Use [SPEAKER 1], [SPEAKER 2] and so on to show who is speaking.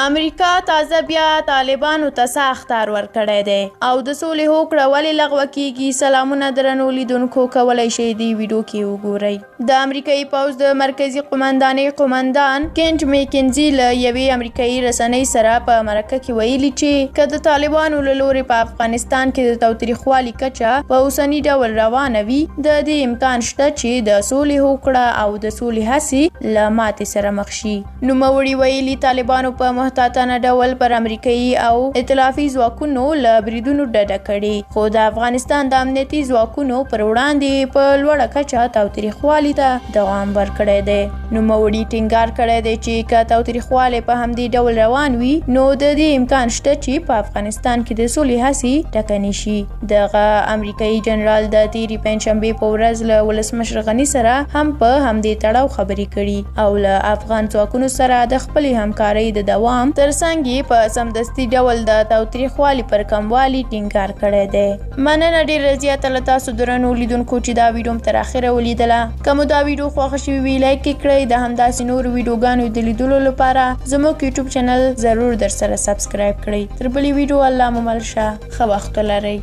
[SPEAKER 1] امریکا تازه بیا طالبانو ته څه اخطار ورکړی دی او د سولې هوکړه ولې لغوه کیږي؟ سلامونه درنو لیدونکو، کولی شئ دې ویډیو کې وګورئ. د امریکایي پوځ د مرکزي قومندانۍ قومندان کینټ میکنزي له یوې امریکایي رسنۍ سره په مرکه کې ویلي چې که د طالبانو له لوري په افغانستان کې د تاوتریخوالي کچه په اوسني ډول روانه وي، د دې امکان شته چې د سولې هوکړه او د سولې هڅې له ماتې سره مخ شي. نوموړي ویلي، طالبانو په محتاطانه ډول پر امریکایي او ائتلافي ځواکونو له بریدونو ډډه کړې، خو د افغانستان د امنیتي ځواکونو پر وړاندې په لوړه کچه تاوتریخوالي ته دوام ورکړی دی. نوموړي ټینګار کړی دی چې که تاوتریخوالی په همدې ډول روان وي، نو د دې امکان شته چې په افغانستان کې د سولې هڅې ټکنۍ شي. دغه امریکایي جنرال د تیرې پنجشنبې په ورځ له ولسمشر غني سره هم په همدې تړاو خبرې کړي او له افغان ځواکونو سره د خپلې همکارۍ د دوام ترڅنګ یې په سمدستي ډول د تاوتریخوالي پر کموالي ټینګار کړی دی. مننه ډیره زیاته له تاسو درنو لیدونکو چې دا ویډیو مو تر اخره ولیدله. که مو دا ویډیو خوښه شوې وي، لایک یې کړئ. د همداسې نورو ویډیوګانو د لیدلو لپاره زموږ یوټیوب چینل ضرور درسره سبسکرایب کړئ. تر بلې ویډیو الله مو مل شه، ښه وخت ولرئ.